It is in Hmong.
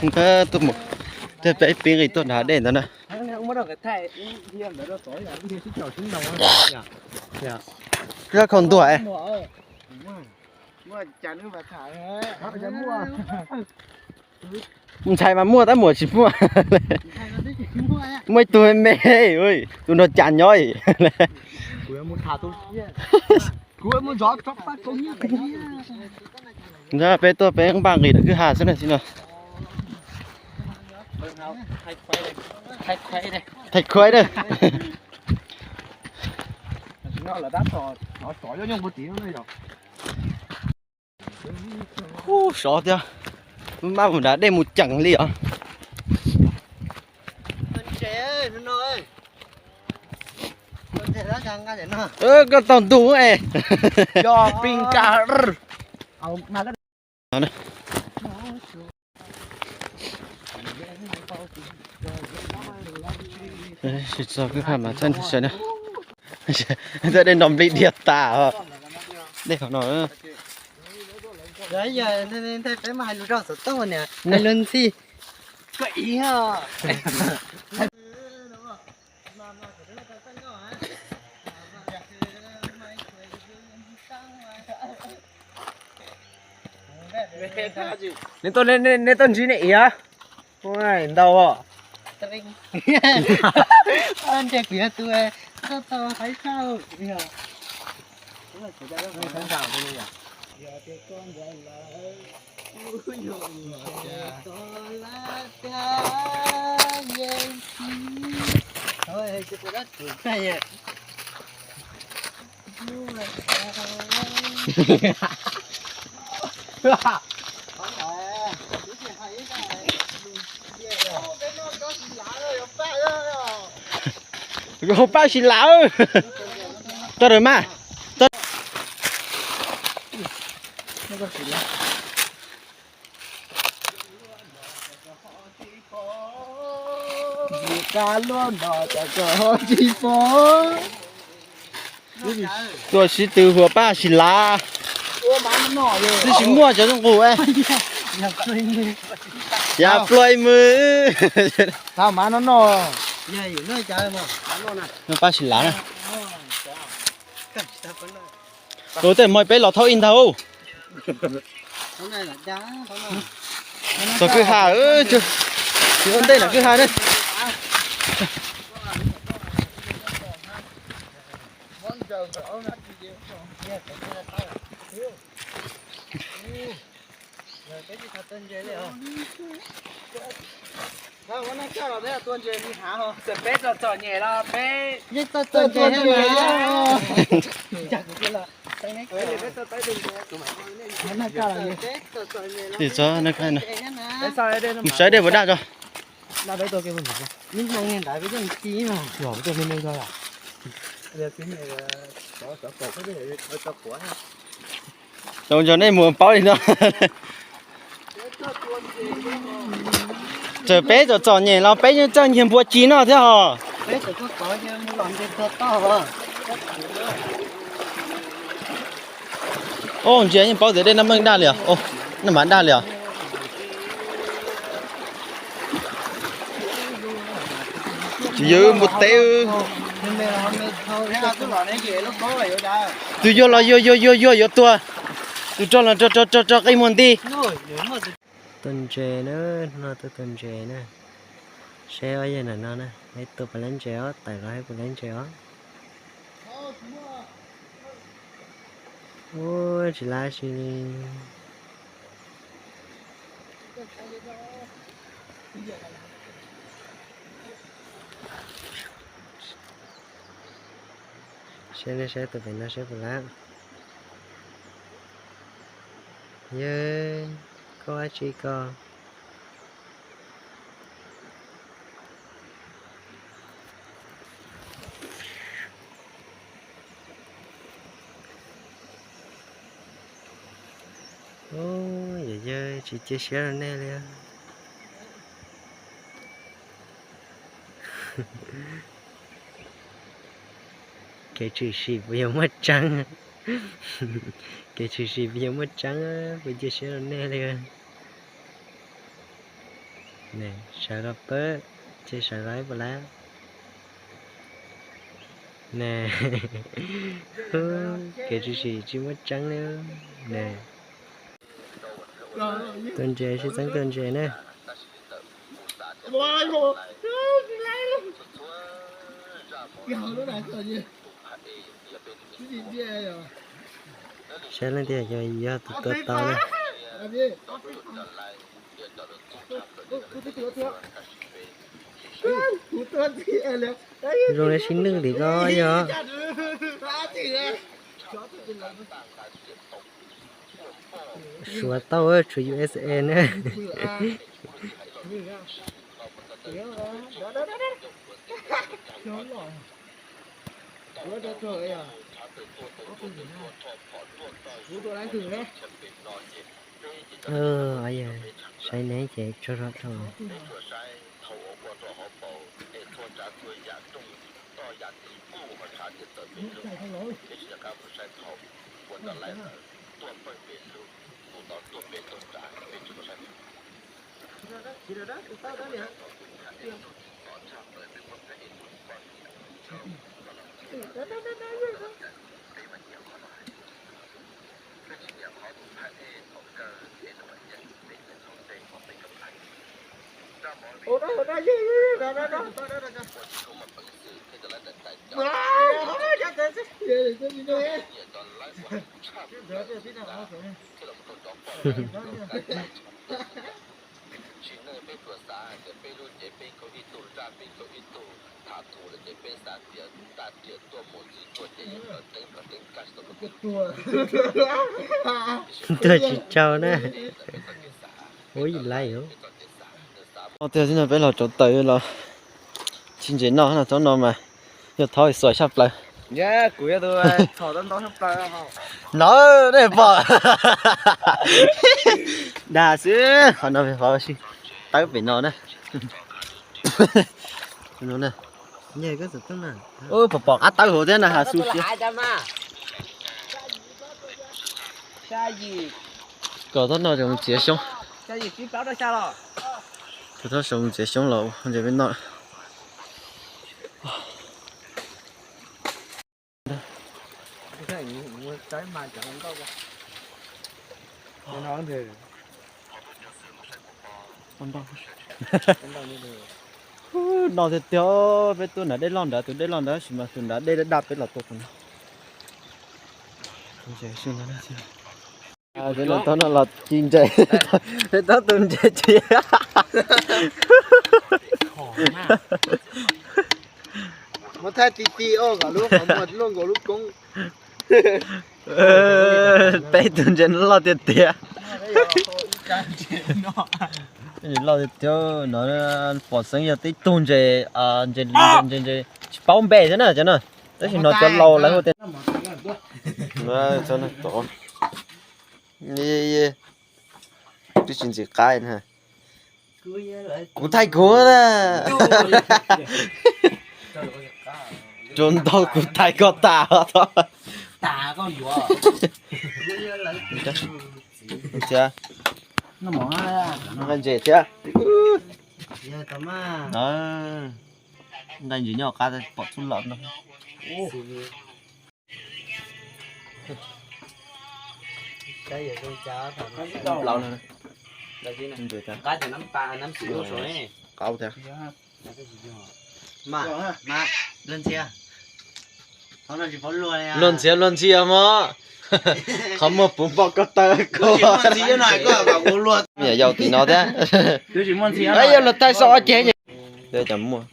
Tuaj mus, peb pib nqis tuaj nram dej ntawd na. Koj khaus ntuag. Ntshai mas muaj tab muam tsis muaj. Muaj ib tug me me, tus nrog cas nyob. Peb tuaj peb npaj nqis lawm kwj ha xwb na xi no. Thaij khuaib na. Ub, sov thiab, maj mus nram dej mus ceem li os. Koj tau ntuj es. Txog kwj ha mas txhob ntshai na. Txoj dej no nplij diaj tas. Dej qhov no. Peb mas hais lus rau xov tooj niam, hais lus ntxhi. Neb tuaj, neb tuaj ntsib nej iav ntau. Hauv paj sis lav. Toj rawm mas. Tuaj sib tw huas paj sis lav. Twb tsis muaj cov zoo nqus. Yav pluaj ib mws. Paj sis lav na. Tus tej hmo peb los thauj ib ntag. Txog kwj ha, tsis ua ntej nram kwj ha ne. Peb txom txom nyem los peb, saib dej puas daj tso. Zoo ntshe nej mus paub li no. Txawm peb txom txom nyem los peb yeej txawj nyiag npua ci noj thiab hos. Ub, ntsia yeej paub tias dej no meej daj li os. Noj mas daj li os. Tsis yog npua teb. Tus yuag los yuag yuag yuag yuag yuav tuag. Tus rog los rog rog rog qi muag nti. Tua ntses na, no tuaj tua ntses na. Saib ob yawg ntawm no na, tua puas laib ntses os, tawm los saib puas laib ntses os. Ua tsis laib si li. Saib nej saib tus pem no saib puas laib. Yawg, koj ua dab tsi ko? Ub, yawm yawg tsis cia siab rau nej li. Kev tshwm sim puas yog muaj tseeb? Kev tshwm sim puas yog muaj tseeb, puas cia siab rau nej li. Sawv los pab, ces sawv los puas lab. Ne, kev tshwm sim tsis muaj tseeb li ne. Tua ntses, sib txeeb tua ntses ne. Saib leej twg yog tus tua tau na. Zoo li sib nwj li ko yog. Suav tau, tshuav U S A ne. Saib ne ces tsaug zog dhau. Tuag tsis tsaug na. Ua ib laib. Tiag xwb no peb los tsau taws los tsis ntses noj no, tsob no mas yog thov xuas tshaj plaws. Kuv yog tus txhom tau ntau tshaj plaws. No, nej pom. Dag xwb, qhov no qhov tawb pem no na. Pom pom qab tawb hauv thiab na, has xu siab. Kom txhob noj tseem mus txiav xyoob. Kom txhob mus txiav xyoob los ntses peb noj. No tiag tiag, peb tuaj nram dej loj nrad, tus dej loj nrad tab sis mas tus nrad dej daj daj peb los tua tus no. Tau no los ci ntses, peb tab tu ntses ci. Muab thaij ti ti os, kom lub qhov muag luaj nkaus lub koob. Peb tug ntses no loj tiag tiag. Loj tiag tiag no, pom xeeb yog tib tug ntses, ntses, ntses tsis paub npe xwb na cov no, tab sis no cov laus lawv hu tias. Twb tsis ntxim qab na. Kuv thaij kuv na. Rau ntau kuv thaij koj tas. Thiab. Nqaij ntses thiab. Nqaij ntses nyob qab pom txhub lom no. Plaub no. Ntses thiab. Qaub thiab. Luag ntxhias luag ntxhias mog. Qhov muag puv npau koj taw koj. Yam yau tim no thiab. Yog luag thaij xo ob ceg. Cov muaj.